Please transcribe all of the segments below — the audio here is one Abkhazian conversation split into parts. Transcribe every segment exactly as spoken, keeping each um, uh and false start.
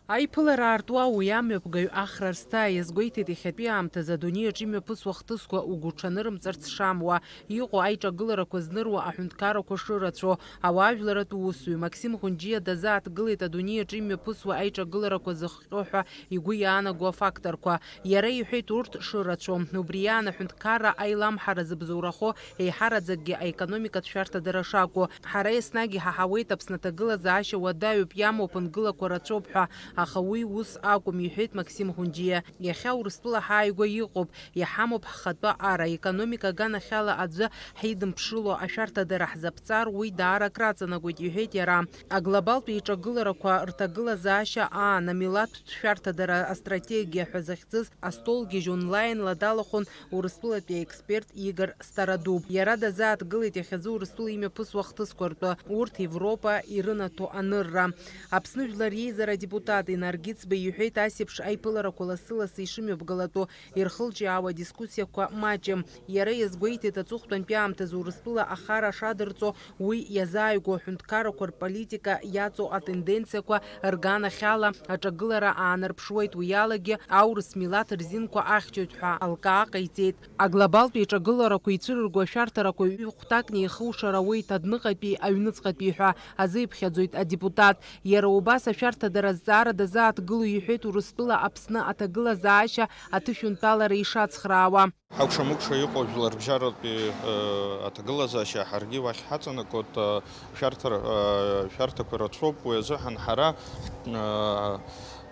Аиԥылара аартуа уи амҩаԥгаҩ Ахра Рсҭаа иазгәеиҭеит иахьатәи аамҭазы адунеи аҿы имҩаԥысуа ахҭысқәа угәуҽанырымҵарц шамуа, иҟоу аиҿагыларақәа зныруа аҳәынҭқаррақәа шырацәоу. Ауаажәларатә усзуҩ Максим Хәынџьиа дазааҭгылеит адунеи аҿы имҩаԥысуа аиҿагыларақәа зыхҟьо ҳәа игәы иаанаго афакторқәа. Иара иҳәеит урҭ шырацәоу. Убри аан аҳәынҭқарра аиламҳара зыбзоурахо еиҳараӡакгьы аекономикатә шәарҭадара шакәу. Ҳара еснагь иҳаҳауеит Аԥсны аҭагылазаашьа уадаҩуп, иамоу аԥынгылақәа рацәоуп ҳәа, аха уи ус акәым, иҳәеит Максим Хәынџьиа. Иахьа Урыстәыла ҳааигәа иҟоуп, иҳамоуп ҳхатәы ара, аекономика аганахьала аӡәы ҳидымԥшыло, ашәарҭадара ҳзаԥҵар, уи даара акраҵанакуеит, иҳәеит иара. Аглобалтә еиҿагыларақәа рҭагылазаашьа аан амилаҭтә шәарҭадара астратегиа ҳәа захьӡыз астолгьежь онлаинла далахәын Урыстәылатәи аексперт Игор Стародуб. Иара дазааҭгылеит иахьазы Урыстәыла имҩаԥысуа ахҭысқәа ртәы, урҭ Европа ирынаҭо анырра. Аԥсны Жәлар Реизара адепутат Инар Гиҵба иҳәеит, ас еиԥш аиԥыларақәа лассы-лассы ишымҩаԥгалатәу ирхылҿиаауа адискуссиақәа маҷым. Иара иазгәеиҭеит, аҵыхәтәантәи аамҭазы Урыстәыла ахара шадырҵо уи иазааигәоу аҳәынҭқаррақәа рполитика иаҵоу атенденциақәа рганахьала аҿагылара аанарԥшуеит, уи алагьы аурыс милаҭ рзинқәа ахьчоит ҳәа алкаа ҟаиҵеит. Аглобалтә еиҿагыларақәа ицәырырго ашәарҭарақәа ҩ-хәҭак неихушар ауеит, адәныҟатәи, аҩныҵҟатәи ҳәа азеиԥхьаӡоит адепутат. Иара убас ашәарҭадара азҵаара дазааҭгыло иҳәеит Урыстәыла Аԥсны аҭагылазаашьа аҭышәынтәалара ишацхраауа. Ҳакәша-мыкәша иҟоу жәларбжьаратәи, э, аҭагылазаашьа ҳаргьы уахь ҳаҵанакуеит, э, шәарҭар-, э, шәарҭақәа рацәоуп, уи азыҳәан ҳара, э,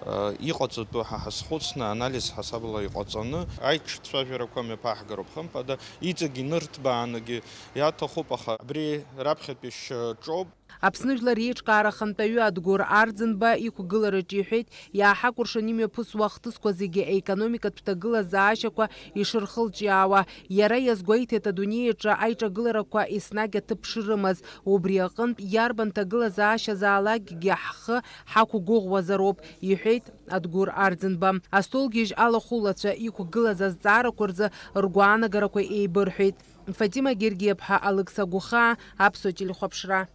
э, иҟаҵатәу ҳа ҳазхәыцны, анализ ҳасабала иҟаҵаны, аиҿцәажәарақәа мҩаԥаҳгароуп, хымԥада, иҵегь инырҭбаанагьы иаҭахуп, аха абри раԥхьатәи шьаҿоуп. Аԥсны Жәлар Реиҿкаара Ахантәаҩы Адгәыр Арӡынба иқәгылараҿы иҳәеит, иааҳакәыршан имҩаԥысуа ахҭысқәа зегьы аекономикатә ҭагылазаашьақәа ишырхылҿиаауа. Иара иазгәеиҭеит, адунеи аҿы аиҿагыларақәа еснагь аҭыԥ шырымаз. Убри аҟынтә, иарбан ҭагылазаашьазаалакгьы ҳхы ҳақәгәыӷуазароуп, иҳәеит Адгәыр Арӡынба. Астолгьежь алахәылацәа иқәгылаз азҵаарақәа рзы ргәаанагарақәа еибырҳәеит. Фатима Гергиаԥҳа, Алықьса Гәыхаа, Аԥсуа телехәаԥшра.